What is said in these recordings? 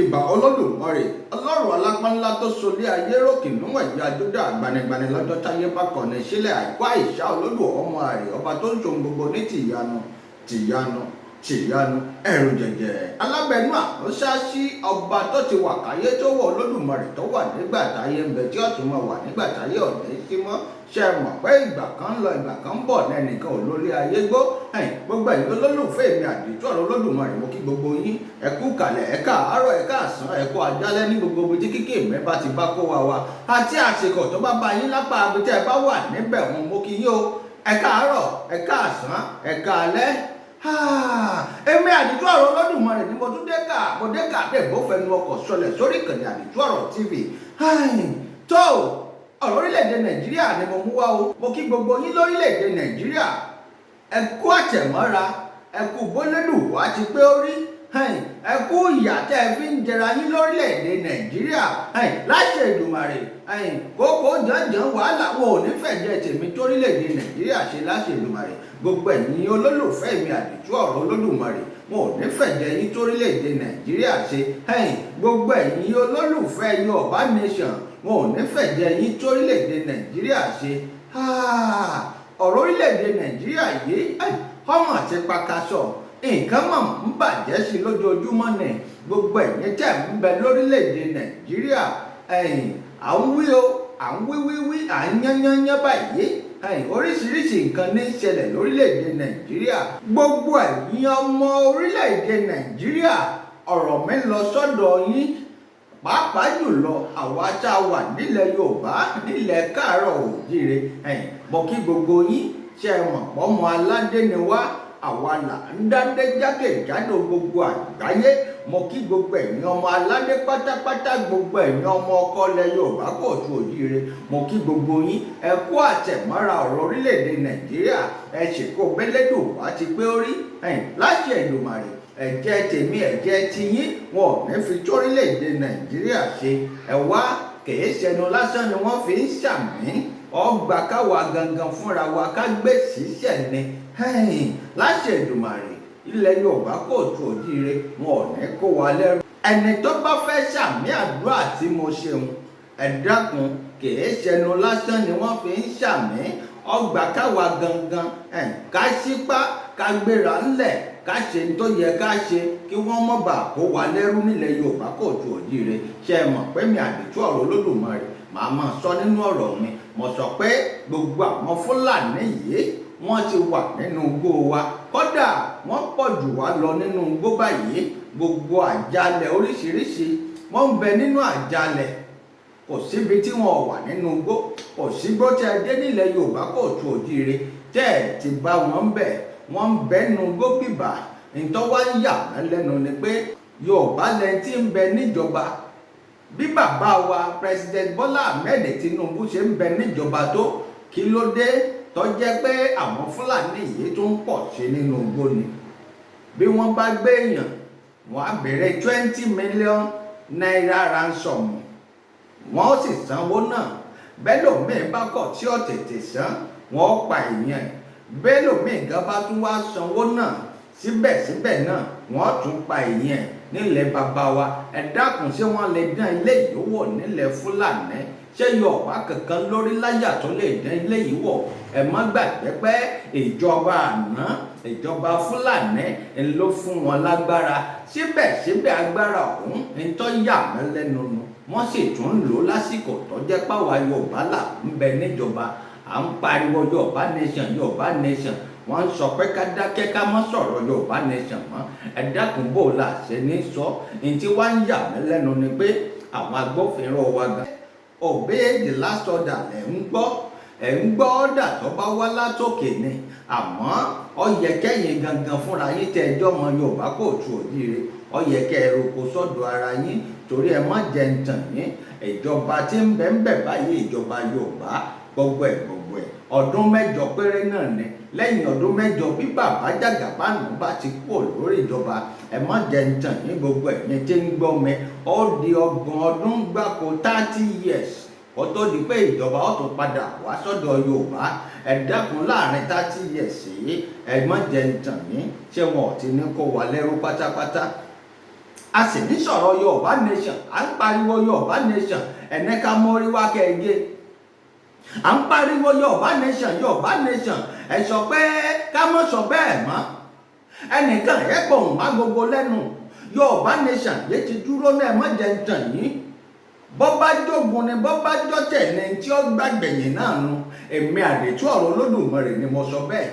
Ìbà Olódùmarè, Ọlọ́run alápá ńlá tó solé ayé rókè níwọ̀n ìyá Júdà, gbanigbani lọ́jọ́ táyé bá kọ̀ni sílẹ̀, àìkú àìsá, olódù ọmọ àrè, ọba tó ń ṣohun gbogbo ní tìyanu tìyanu tìyanu, ẹ̀rù jẹ̀jẹ̀ alábẹ́nú àkúnṣáṣí, ọba tó ti wà káyé tó wọ̀, Olódùmarè tó wà nígbà táyé ń bẹ, tí ó tún máa wà nígbà táyé ọ̀dẹ́ sí mọ́. Ṣe mọ̀ pé ìgbà kan ń lọ, ìgbà kan ń bọ̀ ní ẹnìkan ò lórí ayé gbó? Gbogbo ẹ̀yin olólùfẹ́ mi, àdìtú ọ̀rọ̀ Olódùmarè, mo kí gbogbo yín. Ẹ kú kàlẹ̀, ẹ káàárọ̀, ẹ káàsán, ẹ kú àjálẹ́ ní gbogbo ibi tí kíkì mi bá ti bá kó wa wa àti àsìkò tó bá bá yín lápá ibi tí ẹ bá wà níbẹ̀ wọn. Mo kí yín o, ẹ káàárọ̀, ẹ káàsán, ẹ káalẹ́. Èmi àdìtú ọ̀rọ̀ Olódùmarè ni mo tún dé ká mo dé ká dé bó fẹnu ọkọ̀ sọlẹ̀ sórí ìkànnì Àdìtú Ọ̀rọ̀ TV. Tó ọ̀rọ̀ orílẹ̀-èdè Nàìjíríà ni mo mú wá o. Mo kí gbogbo yín lórílẹ̀-èdè Nàìjíríà, ẹ kú àtẹ̀mọ́ra, ẹ kú bólélù wá ti pé ó rí, ẹ kú ìyà tẹ́ ẹ fi ń jẹra yín lórílẹ̀-èdè Nàìjíríà. Láṣẹ Èdùmàrè, kókó jàǹjàǹ wàhálà wọn ò ní fẹ̀jẹ̀ tèmi torílẹ̀-èdè Nàìjíríà ṣe. Láṣẹ Èdùmàrè, gbogbo ẹ̀yin olólùfẹ́ mi, àdìtú ọ̀rọ̀ Olódùmarè, wọn ò ní fẹ̀jẹ̀ yín torílẹ̀-èdè Nàìjíríà ṣe. Gbogbo ẹ̀yin olólùfẹ́ Yorùbá Nation, wọn ò ní fẹ̀jẹ̀ yín torílẹ̀-èdè Nàìjíríà ṣe. Ọ̀rọ̀ orílẹ̀-èdè Nàìjíríà yìí, ọmọ àti pakasọ, nǹkan mọ̀ ń bàjẹ́ sí lójoojúmọ́ ni. Gbogbo ẹ̀yin tẹ̀ ń bẹ lórílẹ̀-èdè Nàìjíríà, ẹ̀yìn à ń wí o, à ń wí wí wí, à ń yán yán yán báyìí. Oríṣiríṣi nǹkan ní í ṣẹlẹ̀ lórílẹ̀-èdè Nàìjíríà. Gbogbo ẹ̀yin ọmọ orílẹ̀-èdè Nàìjíríà, ọ̀rọ̀ mi lọ sọ́dọ̀ yín, pàápàá jùlọ àwa tá a wà nílẹ̀ Yorùbá, nílẹ̀ Káàárọ̀ Òjíire. Mo kí gbogbo yín. Ṣe é mọ̀ pọ́mọ aládé ni wá? Àwa là ń dádé jákèjádò gbogbo àgbáyé. Mo kí gbogbo ẹ̀yin ọmọ aládé pátápátá, gbogbo ẹ̀yin ọmọ ọkọ ilẹ̀ Yorùbá kóòtù òjíire, mo kí gbogbo yín. Ẹ kú àtẹ̀mọ́ra ọ̀rọ̀ orílẹ̀-èdè Nàìjíríà, ẹ ṣèkó bẹ́lẹ́dùn wá ti pé ó rí. Láṣẹ Èdùmàrè, ẹ̀jẹ̀ tèmi, ẹ̀jẹ̀ tiyín, wọn ò ní fi tórílẹ̀-èdè Nàìjíríà ṣe. Ẹ wá, kìí ṣẹnu lásán ni wọ́n fi ń ṣàmì, ọgbà káwa gangan fúnra wa ká gbé síṣẹ̀ ni. Láṣẹ Èdùmàrè, ilẹ̀ Yorùbá kóòtù òjíire, wọn ò ní kó wa lẹ́rú. Ẹni tó bá fẹ́ ṣàmì àdúrà tí mo ṣeun, ẹ dákun, kìí ṣẹnu lásán ni wọ́n fi ń ṣàmì, ọgbà káwa gangan ká sípá, ká gbéra ńlẹ̀, ká ṣe ní tó yẹ ká ṣe kí wọ́n mọ̀ bá kó wa lẹ́rú nílẹ̀ Yorùbá kóòtù òjíire. Ṣe é mọ̀ pé mi, àdìtú ọ̀rọ̀ Olódùmarè, màá máa sọ nínú ọ̀rọ̀ mi, mo sọ pé gbogbo àwọn Fúlàní yìí, wọ́n ti wà nínú igbó wa, kódà wọ́n pọ̀ jù wá lọ nínú igbó báyìí. Gbogbo àjálẹ̀ oríṣiríṣi, wọ́n ń bẹ nínú àjálẹ̀. Kò síbi tí wọn wà nínú igbó, kò sígbó tẹ́ ẹ dé nílẹ̀ Yorùbá kóòtù òjíire tẹ́ ẹ ti bá wọn ń bẹ̀. Wọ́n ń bẹ nínú igbó bíbà. Ntọ́ wá ń yà wọ́n lẹ́nu ni pé Yorùbá lẹ́ni tí ń bẹ níjọba. Bí bàbá wa President Bọ́lá Ahmed Tinubu ṣe ń bẹ níjọba tó, kí ló dé tó jẹ́ pé àwọn Fúlàní yìí tó ń pọ̀ sí nínú igbó ni? Bí wọ́n bá gbé èèyàn, wọ́n á béèrè ₦20 million ransom, wọ́n ó sì sanwó náà. Bẹ́lòmíì bá kọ̀ tí ó tètè san, wọ́n ó pa èèyàn ẹ̀. Bẹ́lòmíì gan bá tún wá sanwó náà, síbẹ̀síbẹ̀ náà wọ́n tún pa èèyàn ẹ̀ nílẹ̀ bàbá wa. Ẹ dákun, ṣé wọ́n lè dán ilé yìí wò nílẹ̀ Fúlàní? Ṣé Yorùbá kankan lórí láyà tó lè dán ilé yìí wò? Ẹ má gbàgbé pé ìjọba àná, ìjọba Fúlàní ń ló fún wọn lágbára. Síbẹ̀síbẹ̀, agbára ọ̀hún ń tọ́ yà mí lẹ́nu nu, wọ́n sì tún ń lò lásìkò tó jẹ́ páwa Yorùbá là ń bẹ níjọba. À ń pariwo Yorùbá Nation, Yorùbá Nation, wọ́n ń sọ pé ká dákẹ́, ká má sọ̀rọ̀ Yorùbá Nation mọ́. Ẹ dákun, bò la ṣe ní sọ? Ní tí wá ń yà mí lẹ́nu ni pé àwọn agbófinró wa gan, obey the last order lẹ̀ ń gbọ́. Ẹ̀ ń gbọ́ order tó bá wá látòkè ni, àmọ́ ó yẹ kẹ́yìn gangan fúnra yín tẹ́ ẹjọ́ mọ Yorùbá kóòtù òjíire, ó yẹ kẹ́ ẹ roko sọ́dọ̀ ara yín, torí ẹ má jẹ́ ń tàn yín, ìjọba tí ń bẹ ń bẹ báyìí, ìjọba Yorùbá, gbogbo ẹ̀ gbogbo ẹ̀, ọdún 8 péré náà ni. Lẹ́yìn ọdún 8, bí bàbá Jàgàbánù bá ti kúrò lórí ìjọba, ẹ má jẹ́ ń tàn yín, gbogbo ẹ̀yin tí ń gbọ́ mi, ó di 30 ọdún gbáko, 30 years, kó tó di pé ìjọba ó tún padà wá sọ́dọ̀ Yorùbá. Ẹ dákun, láàrin 30 years yìí, ẹ má jẹ́ ń tàn yín, ṣé wọn ò ti ní kó wa lẹ́rú pátápátá? A sì ní sọ̀rọ̀ Yorùbá Nation, à ń pariwo Yorùbá Nation, ẹ̀nẹ́ka mórí wá kẹ́ẹ̀gẹ́. À ń pariwo Yorùbá Nation, Yorùbá Nation, ẹ sọ pé ká mọ̀ sọ bẹ́ẹ̀ mọ́. Ẹnìkan ẹ̀ pọ̀ ń má gbogbo lẹ́nu. Yorùbá Nation yé ti dúró náà, ẹ má jẹ́ ń tàn yín. Bọ́ bá jógun ni, bọ́ bá jọ́tẹ̀ ni, tí ó gbàgbẹ̀yìn náà nu. Èmi àdètú ọ̀rọ̀ Olódùmarè ni mo sọ bẹ́ẹ̀.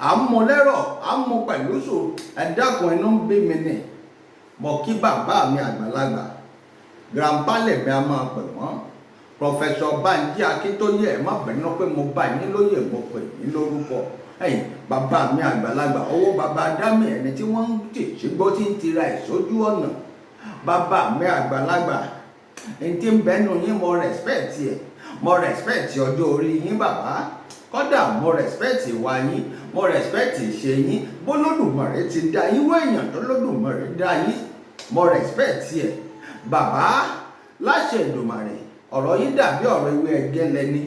À ń mú lẹ́rọ̀, à ń mú pẹ̀lú sùn. Ẹ dákun, inú ń bí mi nì. Mo kí bàbá mi àgbàlagbà, grandpa lèmi a máa pè wọ́n, Professor Bánjí Akíntóyè. Ẹ má bínú pé mo bá yín lóyè, mo pè yín lórúkọ. Ẹ̀yin bàbá mi àgbàlagbà, owó bàbá dámì, ẹni tí wọ́n ń tì sígbó tí ń tira ẹ̀ sójú ọ̀nà. Bàbá mi àgbàlagbà, n tí ń bẹnu yín, mo respect ẹ̀, mo respect ọjọ́ orí yín, bàbá. Kódà mo respect ìwà yín, mo respect ìṣe yín. Bólódùmarè ti dá yín, wọ́n èèyàn tó lódùmarè dá yín, mo respect ẹ̀, bàbá. Láṣẹ Èdùmàrè, ọ̀rọ̀ yín dàbí ọ̀rọ̀ ewé ẹgẹ́lẹ́ ni.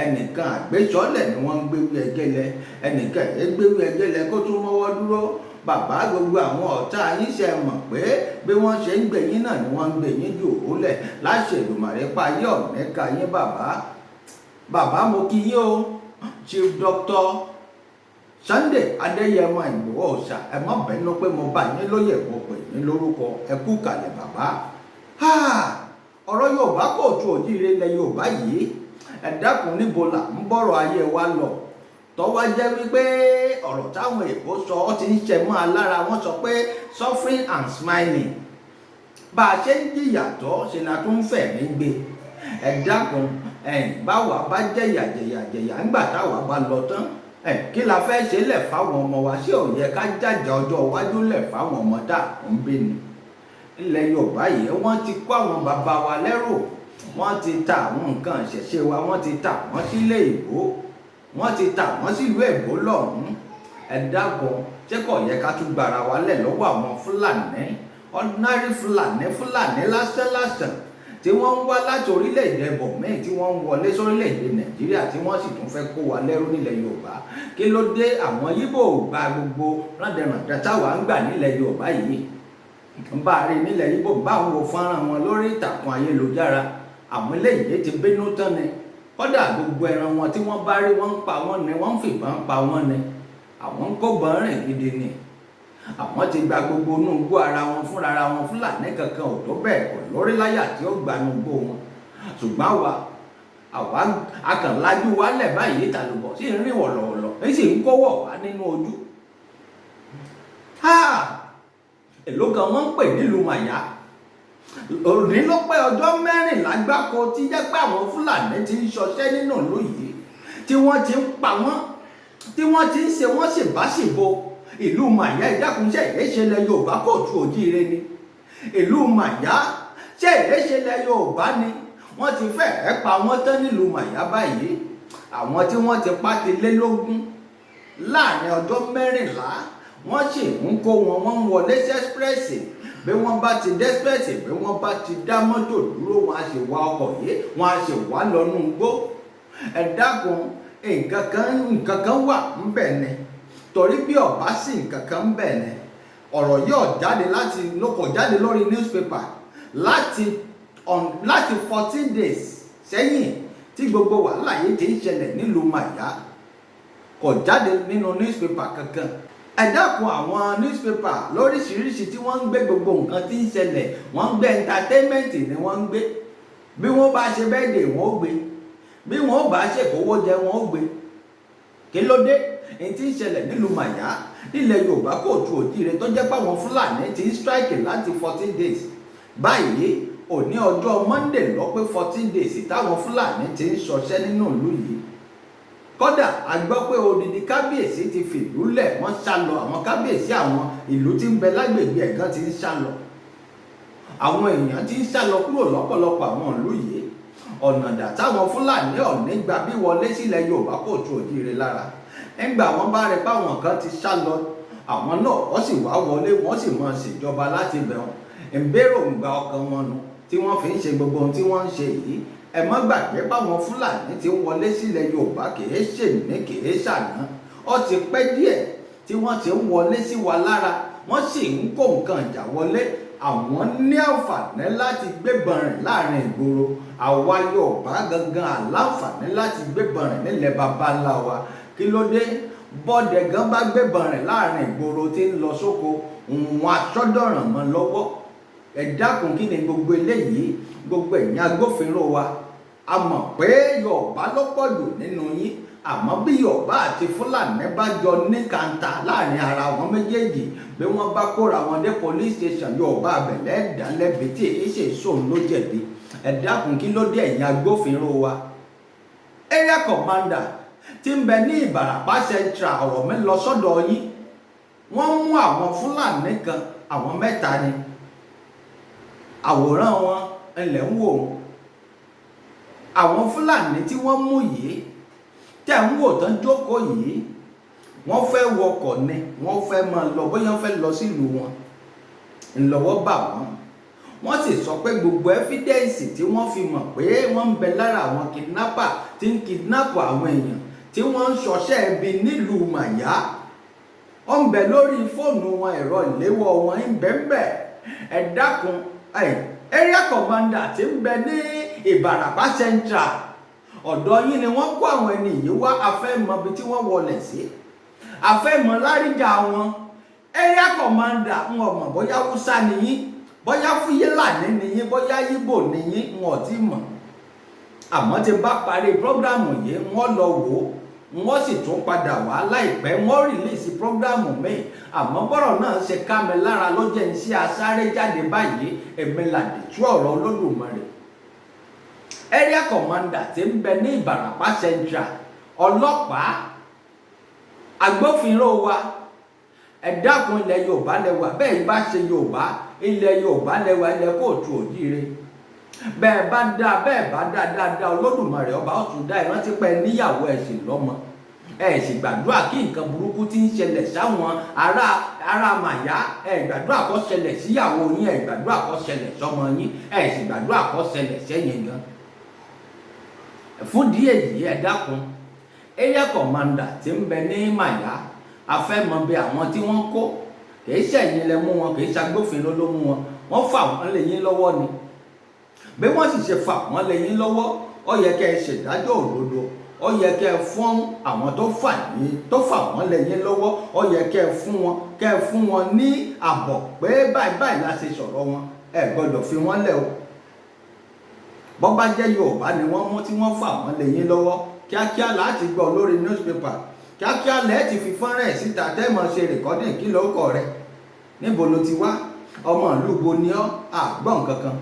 Ẹnìkan àgbésọ́lẹ̀ ni wọ́n ń gbéwé ẹgẹ́lẹ́, ẹnìkan ẹ̀ gbéwé ẹgẹ́lẹ́ kó tún mọ́wọ́ dúró. Bàbá, gbogbo àwọn ọ̀tá yín, ṣe mọ̀ pé bí wọ́n ṣe ń gbé yín náà ni wọ́n ń gbé yín jù ó lẹ̀. Láṣẹ Èdùmàrè, pa yín ọ̀nẹ́ka yín. Bàbá, bàbá, mo kí yín o. Chief Doctor Sunday Adéyẹmọ Ìgbòho Òòṣà, ẹ má bínú pé mo bá yín lóyè, mo pè yín lórúkọ. Ẹ kú kàlẹ̀, bàbá. Ọ̀rọ̀ Yorùbá kóòtù òjíire ilẹ̀ Yorùbá yìí, ẹ dákun, níbo là ń bọ̀rọ̀ ayé wa lọ, tọ́wọ́ jẹ́ wípé ọ̀rọ̀ táwọn èèbó sọ ọ́ ti ń ṣe mọ́ alára? Wọ́n sọ pé suffering and smiling. Bá a ṣe ń jìyà tó ṣe la tún fẹ̀mí gbé. Ẹ dákun, ẹ̀yìn báwa bá jẹ̀yà jẹ̀yà jẹ̀yà, ńgbà táwa bá lọ tán ẹ̀, kí la fẹ́ ṣe lẹ̀ fáwọn ọmọ wa? Ṣé ò yẹ ká jàjà ọjọ́ iwájú lẹ̀ fáwọn ọmọ tá à ń bí ni? Ilẹ̀ Yorùbá yìí, wọ́n ti kó àwọn bàbá wa lẹ́rù, wọ́n ti ta àwọn nǹkan ìṣẹ̀ṣe wa, wọ́n ti ta wọ́n sílé ìbò, wọ́n ti ta wọ́n sílùú èbó lọ́hùn-ún. Ẹ dákun, ṣé kò yẹ ká tún gbára wa lẹ̀ lọ́wọ́ àwọn Fúlàní, ordinary Fúlàní, Fúlàní lásán lásán tí wọ́n ń wá láti orílẹ̀-èdè bọ̀míì, tí wọ́n ń wọlé sórílẹ̀-èdè Nàìjíríà, tí wọ́n sì tún fẹ́ kó wa lẹ́rú nílẹ̀ Yorùbá? Kí ló dé àwọn Yíbò gba gbogbo rándanràndan táwa ń gbà nílẹ̀ Yorùbá yìí? Ń bá a rí nílẹ̀ Yíbò, bá ń wo fọ́nrán wọn lórí ìtàkùn ayélujára. Àwọn eléyìí ti bínú tán ni. Kódà gbogbo ẹran wọn tí wọ́n bá rí, wọ́n ń pa wọ́n ni, wọ́n ń fìbọn pa wọ́n ni. Àwọn ń kó bọ́n rìn gidi ni. Àwọn ti gba gbogbo inú igbó ara wọn fúnra ara wọn. Fúlàní kankan ò tó bẹ́ẹ̀, kò lórí láyà tí ó gba inú igbó wọn. Ṣùgbọ́n àwa akànlájú wálẹ̀ báyìí, tàlùbọ̀ sí ń rìn wọ̀lọ̀wọ̀lọ̀, ń sì ń kówọ̀ wá nínú ojú. Èló kan wọ́n ń pè nílùú Màyá. Òní ló pé ọjọ́ 14 gbáko tí jẹ́ pé àwọn Fúlàní ti ń ṣọṣẹ́ nínú ìlú yìí, tí wọ́n ti ń pa wọ́n, tí wọ́n ti ń ṣe wọ́n ṣèbáṣìbo. Ìlú Màyá, ìdákun, ṣé ìṣẹ̀lẹ̀ Yorùbá kóòtù òjíire ni? Ìlú Màyá, ṣé ìṣẹ̀lẹ̀ Yorùbá ni? Wọ́n ti fẹ́ẹ̀ pa wọ́n tán nílùú Màyá báyìí. Àwọn tí wọ́n ti pa ti lé lógún láàrin ọjọ́ 14. Wọ́n sì ń kó wọn, wọ́n ń wọlé sí express. Bí wọ́n bá ti dé express, bí wọ́n bá ti dá mọ́tò dúró, wọ́n á sì wa ọkọ̀ yìí, wọ́n á sì wá lọ́nú igbó. Ẹ dákun, nǹkan kan, nǹkan kan wà ńbẹ̀ ni, torí bí ọ̀bá sí nǹkan kan ńbẹ̀ ni, ọ̀rọ̀ yóò jáde láti ló kò jáde lórí newspaper láti 14 days sẹ́yìn tí gbogbo wàhálà yìí ti ń ṣẹlẹ̀ nílùú Màyá, kò jáde nínú newspaper kankan. Ẹ dákun, àwọn newspaper lóríṣiríṣi tí wọ́n ń gbé gbogbo nǹkan tí ń ṣẹlẹ̀, wọ́n ń gbé entertainment ni wọ́n ń gbé. Bí wọ́n bá ṣe birthday, wọ́n ó gbé. Bí wọ́n bá ṣe kówó jẹ, wọ́n ó gbé. Kí ló dé? Èyí tí ń ṣẹlẹ̀ nílùú Màyá, nílẹ̀ Yorùbá kóòtù òjíire, tó jẹ́ pé àwọn Fúlàní ti ń strike láti 14 days báyìí. Òní ọjọ́ Monday ló pé 14 days táwọn Fúlàní ti ń ṣọṣẹ́ nínú ìlú yìí. Kódà a gbọ́ pé odidi kábíyèsí ti fìlú lẹ̀, wọ́n sá lọ. Àwọn kábíyèsí àwọn ìlú tí ń bẹ lágbègbè ẹ̀gán ti ń sá lọ. Àwọn èèyàn ti ń sá lọ kúrò lọ́pọ̀lọpọ̀ àwọn ìlú yìí. Ọ̀nà dà táwọn Fúlàní ọ̀ní gba bí wọlé sílẹ̀ Yorùbá kóòtù òjíire lára? Nígbà wọ́n bá rí páwọn kan ti sá lọ, àwọn náà wọ́n sì wá wọlé, wọ́n sì máa ṣèjọba láti bẹ̀ wọ́n. Ìbéròǹgbà ọkàn wọn nu tí wọ́n fi ń ṣe gbogbo ohun tí wọ́n ń ṣe yìí. Ẹ má gbàgbé báwọn Fúlàní ti ń wọlé sílẹ̀ Yorùbá, kìí ṣèní, kìí ṣàná. Ó ti pẹ́ díẹ̀ tí wọ́n ti ń wọlé sí wa lára, wọ́n sì ń kó nǹkan ìjà wọlé. Àwọn ní àǹfààní láti gbébọn rìn láàrin ìgboro. Àwa Yorùbá gangan àláǹfààní láti gbébọn rìn nílẹ̀ baba ńlá wa. Kí ló dé? Bọ́dẹ gan bá gbébọn rìn láàrin ìgboro tí ń lọ sóko, òun aṣọ́dọ̀ràn mọ́ lọ́wọ́. Ẹ dákun, kí ni gbogbo eléyìí? Gbogbo ẹ̀yin agbófinró wa, a mọ̀ pé Yorùbá ló pọ̀ jù nínú yín, àmọ́ bí Yorùbá àti Fúlàní bá jọ ní kàńtà láàrin ara wọn méjèèjì, bí wọ́n bá kóra wọn dé police station, Yorùbá abẹ̀lẹ̀ dá lẹ́bi tí èyí ṣe sóun ló jẹ̀bi. Ẹ dákun, kí ló dé, ẹ̀yin agbófinró wa? Area commander tí ń bẹ ní Ìbàràpá Central, ọ̀rọ̀ mi lọ sọ́dọ̀ yín. Wọ́n mú àwọn Fúlàní kan, àwọn mẹ́ta ni. Àwòrán wọn ńlẹ̀ ń wò ó. Àwọn Fúlàní tí wọ́n mú yìí tẹ̀ ń wò tán jókòó yìí, wọ́n fẹ́ wọkọ̀ ni, wọ́n fẹ́ máa lọ, bóyá wọ́n fẹ́ lọ sílùú wọn ńlọ́wọ́ bà wọ́n. Wọ́n sì sọ pé gbogbo evidence tí wọ́n fi mọ̀ pé wọ́n ń bẹ lára àwọn kidnapper tí ń kidnap àwọn èèyàn, tí wọ́n ń ṣọṣẹ́ ibi nílùú Màyá, ó ń bẹ lórí fóònù wọn, ẹ̀rọ ìléwọ́ wọn ń bẹ ń bẹ. Ẹ dákun, area commander tí ń bẹ ní Ìbàràpá Central, ọ̀dọ̀ yín ni wọ́n kó àwọn ẹni yìí wá. A fẹ́ mọ ibi tí wọ́n wọlé sí, a fẹ́ mọ láríjà wọn. Area commander, ń ọmọ bóyá Hausa ni yín, bóyá Fúlàní ni yín, bóyá Yíbò ni yín, ń ò tí mọ̀. Àmọ́ tí n bá parí program yìí, wọ́n lọ wò ó, wọ́n sì tún padà wá láìpẹ́, wọ́n release program míì. Àmọ́ bọ́rọ̀ náà ṣe ká mi lára ló jẹ́ ń ṣe asáré jáde báyìí. Èmi làdìtú ọ̀rọ̀ Olódùmarè. Area commander tí ń bẹ ní Ìbàràpá Central, ọlọ́pàá, agbófinró wa, ẹ dákun, ilẹ̀ Yorùbá lẹwà. Bẹ́ẹ̀ bá ṣe Yorùbá, ilẹ̀ Yorùbá lẹwà, ilẹ̀ káàárọ̀ oòjíire. Bẹ́ẹ̀ bá dá, bẹ́ẹ̀ bá dá dáadáa, Olódùmarè ọba ó tún dá. Ìrántí pé níyàwó, ẹ̀ sì lọ́mọ, ẹ sì gbàdúrà kí nǹkan burúkú tí ń ṣẹlẹ̀ sáwọn ará Màyá, ẹ gbàdúrà kó ṣẹlẹ̀ síyàwó yín, ẹ gbàdúrà kó ṣẹlẹ̀ sọ́mọ yín, ẹ sì gbàdúrà kó ṣẹlẹ̀ sẹ́yìn gan. Fún díẹ̀ yìí, ẹ dákun, area commander tí ń bẹ ní Màyá, a fẹ́ mọ bí àwọn tí wọ́n kó. Kìí ṣẹ̀yìn lẹ mú wọn, kìí ṣagbófinró ló mú wọn, wọ́n fà wọ́n lé yín lọ́wọ́ ni. Bí wọ́n sì ṣe fà wọ́n lé yín lọ́wọ́, ó yẹ kẹ́ ẹ ṣèdájọ́ òdodo, ó yẹ kẹ́ ẹ fún àwọn tó fà yín, tó fà wọ́n lé yín lọ́wọ́, ó yẹ kẹ́ ẹ fún wọn ní àbọ̀ pé báyìí báyìí la ṣe sọ̀rọ̀ wọn. Ẹ gbọ́dọ̀ fi wọ́n lẹ̀ o. Bọ́ bá jẹ́ Yorùbá ni wọ́n mú tí wọ́n fà wọ́n lé yín lọ́wọ́, kíákíá láti gbọ́ lórí newspaper, kíákíá lẹ́ẹ̀ ti fi fọ́nrán ẹ̀ síta, tẹ́mọ̀ ṣe recording. Kí lórúkọ rẹ? Níbo ló ti wá? Ọmọ ìlú bo ni ọ́? Àgbọ̀n kankan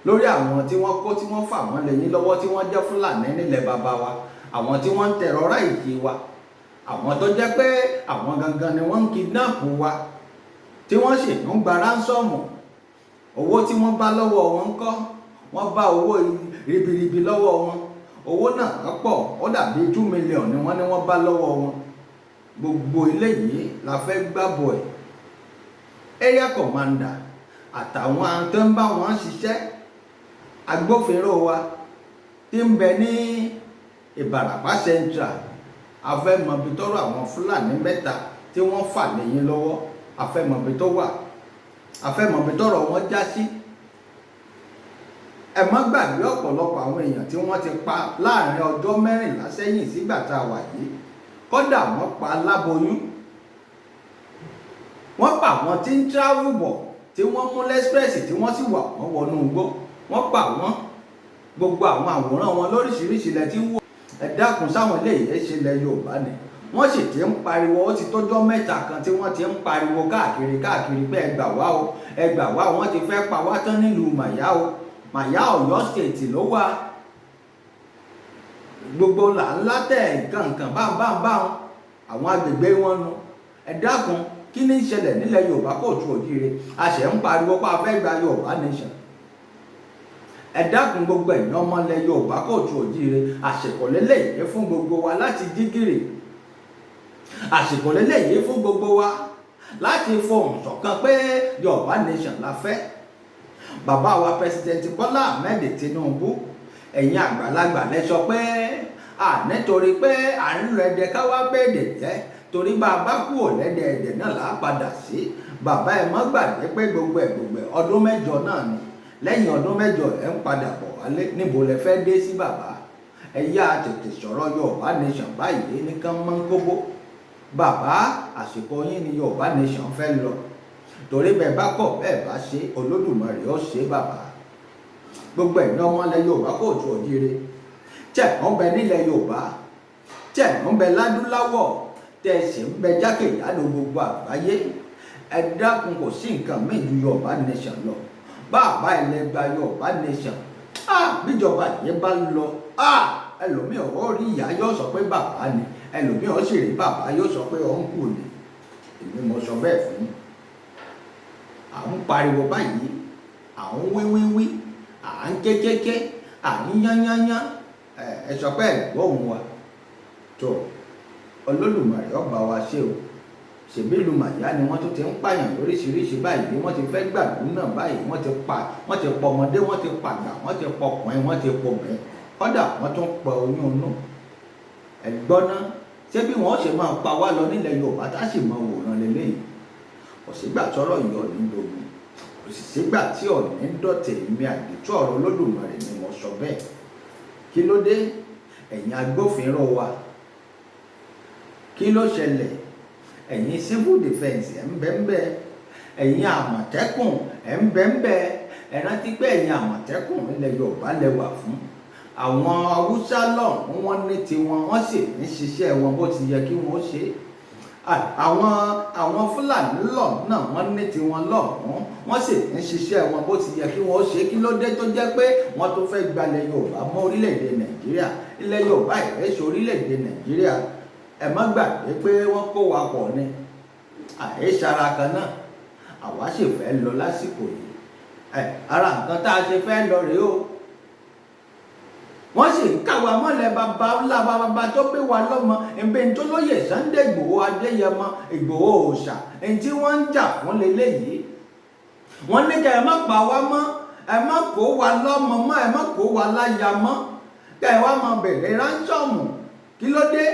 lórí àwọn tí wọ́n kó, tí wọ́n fà wọ́n lé yín lọ́wọ́, tí wọ́n jẹ́ Fúlàní nílẹ̀ bàbá wa, àwọn tí wọ́n ń terrorize wa, àwọn tó jẹ́ pé àwọn gangan ni wọ́n ń kidnap wa, tí wọ́n sì ń gba ransom. Owó tí wọ́n bá lọ́wọ́ wọn ń kọ́? Wọ́n bá owó ribiribi lọ́wọ́ wọn. Owó náà pọ̀, ó dàbí 2 million ni wọ́n ní wọ́n bá lọ́wọ́ wọn. Gbogbo eléyìí la fẹ́ gbàbọ̀ ẹ̀. Area commander àtàwọn tó ń bá wọn ṣiṣẹ́, agbófinró wa tí ń bẹ ní Ìbàràpá Central, a fẹ́ mọ ibi tọ́rọ̀ àwọn Fúlàní mẹ́ta tí wọ́n fà lẹ́yìn lọ́wọ́. A fẹ́ mọ ibi tó wà, a fẹ́ mọ ibi tọ́rọ̀ wọn já sí. Ẹ má gbàgbé ọ̀pọ̀lọpọ̀ àwọn èèyàn tí wọ́n ti pa láàrin ọjọ́ 14 sẹ́yìn sígbà tá a wà yìí. Kódà wọ́n pa aláboyún, wọ́n pa àwọn tí ń travel bọ̀, tí wọ́n mú l'express, tí wọ́n sì wà wọ́n wọnú igbó, wọ́n pa wọ́n. Gbogbo àwọn àwòrán wọn lóríṣiríṣi lẹ ti ń wò. Ẹ dákun, sáwọn eléyìí ṣe ilẹ̀ Yorùbá ni? Wọ́n sì ti ń pariwo, ó ti tọ́jọ́ mẹ́ta kan tí wọ́n ti ń pariwo káàkiri káàkiri pé ẹ gbà wá o, ẹ gbà wá, wọ́n ti fẹ́ pa wá tán nílùú Màyá o. Màyá, Ọ̀yọ́ State ló wà. Gbogbo là ń látẹ̀ nǹkan báńbáńbáń àwọn agbègbè wọn nu. Ẹ dákun, kí ní í ṣẹlẹ̀ nílẹ̀ Yorùbá káàárọ̀ oòjíire? A ṣẹ̀ ń pariwo pé a fẹ́ gba Yorùbá nation. Ẹ dákun, gbogbo ẹ̀yin ọmọ ilẹ̀ Yorùbá káàárọ̀ oòjíire, àsìkò lélẹ́yìí fún gbogbo wa láti jí gìrì. Àsìkò lélẹ́yìí fún gbogbo wa láti fohùn ṣọ̀kan pé Yorùbá nation la fẹ́. Bàbá wa, President Bọ́lá Ahmed Tinubu, ẹ̀yin àgbàlagbà lẹ sọ pé à nítorí pé à ń lọ ẹdẹ ká wá bẹ́ẹ̀dẹ̀ jẹ́, torí bá a bá kú ò lẹ́dẹ̀, ẹ̀dẹ̀ náà là á padà sí. Bàbá, ẹ má gbàgbé pé gbogbo ẹ̀ gbogbo ẹ̀, ọdún 8 náà ni. Lẹ́yìn ọdún 8, ẹ̀ ń padà bọ̀ wálé. Níbo lẹ fẹ́ dé sí, bàbá? Ẹ yá tètè sọ̀rọ̀ Yorùbá Nation báyìí ní kán mọ́ kóbó. Bàbá, àsìkò yín ni Yorùbá Nation fẹ́ lọ, torí bẹ́ẹ̀ bá kọ̀, bẹ́ẹ̀ bá ṣe, Olódùmarè ó ṣe. Bàbá, gbogbo ẹ̀yin ọmọ ilẹ̀ Yorùbá káàárọ̀ oòjíire, tẹ̀ ń bẹ nílẹ̀ Yorùbá, tẹ̀ ń bẹ ládúláwọ̀, tẹ̀ sì ń bẹ jákèjádò gbogbo àgbáyé, ẹ dákun, kò sí nǹkan míì ju Yorùbá Nation lọ. Bàbá, ilẹ̀ gba Yorùbá Nation. Bíjọba yẹn bá lọ, ẹlòmíì ò rí ìyá yóò sọ pé bàbá ni, ẹlòmíì ò sì rí bàbá yóò sọ pé uncle ni. Èmi mo sọ bẹ́ẹ̀ fún yín. À ń pariwo báyìí, à ń wíwíwí, à ń kékéké, à ń yányányán, ẹ sọ pé ẹ gbóhùn wa tó. Olódùmarè ọba wa ṣe o. Ṣèbí ìlú Màyá ni wọ́n tún ti ń pààyàn lóríṣiríṣi báyìí. Wọ́n ti fẹ́ gbàdúrà náà báyìí. Wọ́n ti pa, wọ́n ti pọ̀ ọmọdé, wọ́n ti pàgbà, wọ́n ti pọkùnrin, wọ́n ti pọbìnrin, kódà wọ́n tún pa oyún inú. Ẹ̀gbọ́n náà, ṣé bí wọ́n ṣe máa pa wá lọ nílẹ̀ Yorùbá tá sì máa wòran lélẹ́yìí? Kò sígbà tọ́rọ̀ yìí ò ní dogun, kò sì sígbà tí ò ní dọ̀tẹ̀. Èmi àdìtú ọ̀rọ̀ Olódùmarè ni mo sọ bẹ́ẹ̀. Kí ló dé, ẹ̀yin agbófinró wa? Kí ló ṣẹlẹ̀, ẹ̀yin civil defence? Ẹ̀ ń bẹ ń bẹ. Ẹ̀yin Àmọ̀tẹ́kùn, ẹ̀ ń bẹ ń bẹ. Ẹ rántí pé ẹ̀yin Àmọ̀tẹ́kùn, ilẹ̀ Yorùbá lẹ wà fún. Àwọn Haúsá lọ́hùn, wọ́n ní tiwọn, wọ́n sì ń ṣiṣẹ́ wọn bó ti yẹ kí wọ́n ṣe. Àwọn Fúlàní lọ́hùn náà, wọ́n ní tiwọn lọ́hùn, wọ́n sì ń ṣiṣẹ́ wọn bó ti yẹ kí wọ́n ṣe. Kí ló dé tó jẹ́ pé wọ́n tó fẹ́ gbalẹ̀ Yorùbá mọ́ orílẹ̀-èdè Nàìjíríà? Ilẹ̀ Yorùbá ìrẹsì orílẹ̀-èdè Nàìjíríà. Ẹ má gbàgbé pé wọ́n kó wa pọ̀ ni, àìsàrà kan náà. Àwa sì fẹ́ lọ lásìkò yìí. Ẹ ara nǹkan tá a ṣe fẹ́ lọ rèé o. Wọ́n sì ń káwa mọ́lẹ̀. Bàbá ńlá bàbá tó bí wa lọ́mọ ẹ̀ǹbẹ̀ tó lóye Sunday Ìgbòho Adéyẹmọ Ìgbòho òòṣà, ẹni tí wọ́n ń jà fún leléyìí. Wọ́n ní kẹ́ ẹ má pa wá mọ́, ẹ má kó wa lọ́mọ mọ́, ẹ má kó wa láya mọ́, kẹ́ ẹ wá máa bèrè ransom. Kí ló dé?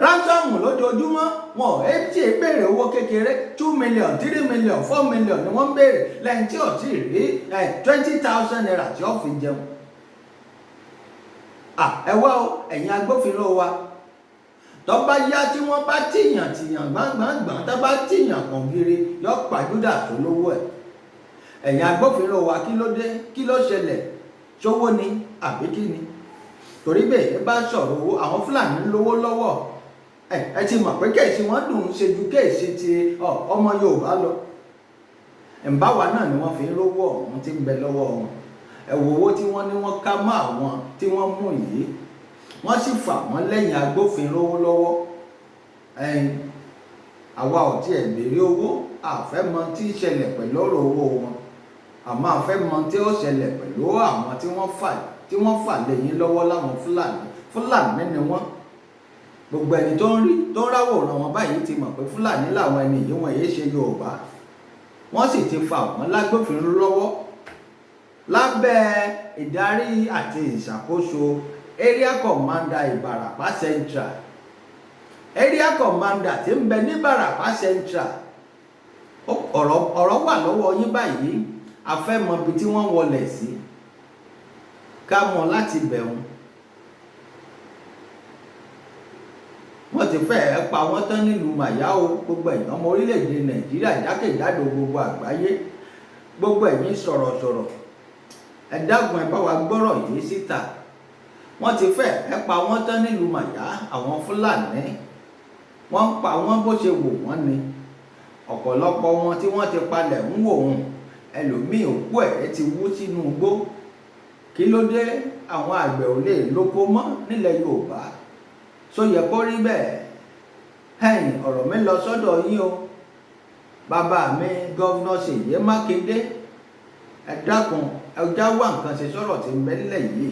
Ransom lójoojúmọ́. Wọn ò tí ì béèrè owó kékeré. 2 million, 3 million, 4 million ni wọ́n ń béèrè lẹ́yìn tí ò tí ì rí ₦20,000 tí ó fi jẹun. Ẹ wá o, ẹ̀yin agbófinró wa, tó bá yá, tí wọ́n bá tìyàn tìyàn gbọ̀ngbọ̀ngbọ̀n, tó bá tìyàn kàn gírí, yọ pàjúdà tó lówó ẹ̀. Ẹ̀yin agbófinró wa, kí ló dé? Kí ló ṣẹlẹ̀? Ṣówó ni àbí kí ni? Torí bẹ́ẹ̀ bá sọ̀rọ̀ owó, àwọn Fúlàní lówó lọ́wọ́. Ẹ ti mọ̀ pé case wọn dùn ún ṣe ju case ti ọmọ Yorùbá lọ. Ẹ̀ǹbáwa náà ni wọ́n fi ń rówó ọ̀hún tí ń bẹ lọ́wọ́ wọn. Ẹ wo owó tí wọ́n ní wọ́n ká mọ́ àwọn tí wọ́n mú yìí, wọ́n sì fà wọ́n lẹ́yìn agbófinró lọ́wọ́. Ẹ̀yin, àwa ò tiẹ̀ béèrè owó. Àfẹ́ mọ tí ń ṣẹlẹ̀ pẹ̀lú ọ̀rọ̀ owó wọn, àmọ́ àfẹ́ mọ tí ó ṣẹlẹ̀ pẹ̀lú àwọn tí wọ́n fà lẹ́yìn lọ́wọ́ láwọn Fúlàní. Fúlàní ni wọ́n. Gbogbo ẹni tó ń rí, tó ń ráwòrán wọn báyìí ti mọ̀ pé Fúlàní làwọn ẹni yìí, wọ́n yéé ṣe Yorùbá. Wọ́n sì ti fà wọ́n lágbófinró lọ́wọ́ lábẹ́ ìdarí àti ìṣàkóso Area Commander Ìbàràpá Central. Area Commander tí ń bẹ ní Ìbàràpá Central, ọ̀rọ̀ wà lọ́wọ́ yín báyìí. A fẹ́ mọ ibi tí wọ́n wọlé sí, ká mọ̀ láti bẹ̀ wọ́n. Wọ́n ti fẹ́ẹ́ pa wọ́n tán nílùú Màyá o. Gbogbo ẹ̀yin ọmọ orílẹ̀-èdè Nàìjíríà jákèjádò gbogbo àgbáyé, gbogbo ẹ̀yin sọ̀rọ̀sọ̀rọ̀, ẹ dákun, ẹ bá wa gbọ́rọ̀ yìí síta. Wọ́n ti fẹ́ẹ́ pa wọ́n tán nílùú Màyá. Àwọn Fúlàní, wọ́n ń pa wọ́n bó ṣe wò wọ́n ni. Ọ̀pọ̀lọpọ̀ wọn tí wọ́n ti palẹ̀ ń wò wọ́n, ẹlòmíì òkú ẹ̀ ti wú sínú igbó. Kí ló dé? Àwọn àgbẹ̀ ò lè lóko mọ́ nílẹ̀ Yorùbá. Só yẹ kó rí bẹ́ẹ̀? Ẹ̀yìn ọ̀rọ̀ mi lọ sọ́dọ̀ yín o, bàbá mi, Governor Ṣèyí Mákindé. Ẹ dákun, ẹ já wá nǹkan ṣe sọ̀rọ̀ tí ń bẹ nílẹ̀ yìí.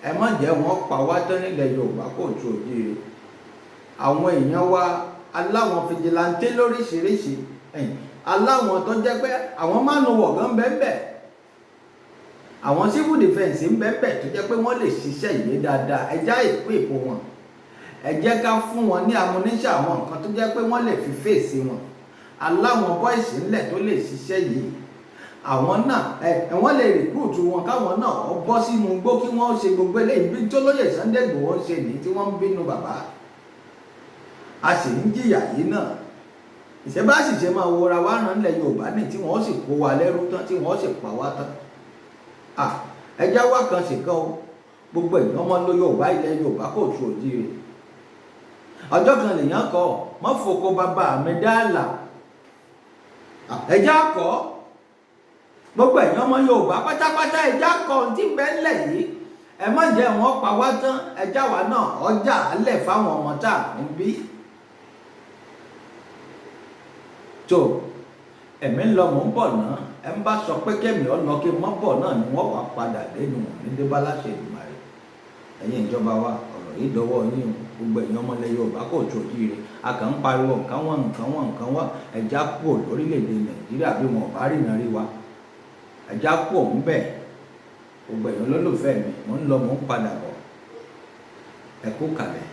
Ẹ má jẹ́ wọ́n pa wá tán nílẹ̀ Yorùbá káàárọ̀ oòjíire. Àwọn èèyàn wa, aláwọn vigilante lóríṣiríṣi, aláwọn tó jẹ́ pé àwọn mánu wọ̀ gan bẹ́ẹ̀ bẹ́ẹ̀, àwọn civil defence ń bẹ́ẹ̀ bẹ́ẹ̀ tó jẹ́ pé wọ́n lè ṣiṣẹ́ yìí dáadáa. Ẹ já ìpín ìpò wọn, ẹ jẹ́ ká fún wọn ní ammunition, àwọn nǹkan tó jẹ́ pé wọ́n lè fi fèsì wọn. Aláwọn boys ńlẹ̀ tó lè ṣiṣẹ́ yìí. Àwọn náà ẹ wọ́n lè recruit wọn, káwọn náà ọ bọ́ sínú igbó, kí wọ́n ṣe gbogbo eléyìí bí tólóyè Sunday Igboho ń ṣe ní tí wọ́n ń bínú bàbá. A sì ń jìyà yìí náà. Ìṣe bá sì ṣe máa wọra wá ràn nílẹ̀ Yorùbá ní, tí wọ́n sì kó wa lẹ́rú tán, tí wọ́n sì pa wá tán. Ẹjá wá kan sì kan o. Gbogbo èèyàn ọmọ ló Yorùbá, ilẹ̀ Yorùbá kò tu òjìrè. Ọjọ́ kan lèèyàn kọ mọ́ foko bàbá mi dáàlà. Ẹjá kọ́ gbogbo èèyàn ọmọ Yorùbá pátápátá, ẹjá kọ́ ohun tí ń bẹ ńlẹ̀ yìí. Ẹ má jẹ́ wọn pa wá tán. Ẹjá wa náà ọjà alẹ̀ fáwọn ọmọ tá à ń bí. Tó ẹ̀mí ń lọ, mò ń bọ̀ náà. Ẹ ń bá sọ pé kẹ́mi ọ lọ kí n mọ́ bọ̀ náà ni wọ́n wà padà lẹ́nu ní débálá ṣe Èdùmàrè. Ẹ̀yin ìjọba wa, ọ̀rọ̀ yìí dọwọ́ yín o. Gbogbo ẹ̀yin ọmọlẹ̀ Yorùbá kò tó ojíire, a kàn ń pariwo nǹkan wọn, nǹkan wọn, nǹkan wọn. Ẹja kúrò lórílẹ̀‐èdè Nàìjíríà bí wọn ò bá rìnà rí wa. Ẹja kúrò ń bẹ̀. Gbogbo ẹ̀yin olólùfẹ́ mi, mò ń lọ, mò ń padà bọ̀. Ẹ kú kàlẹ̀.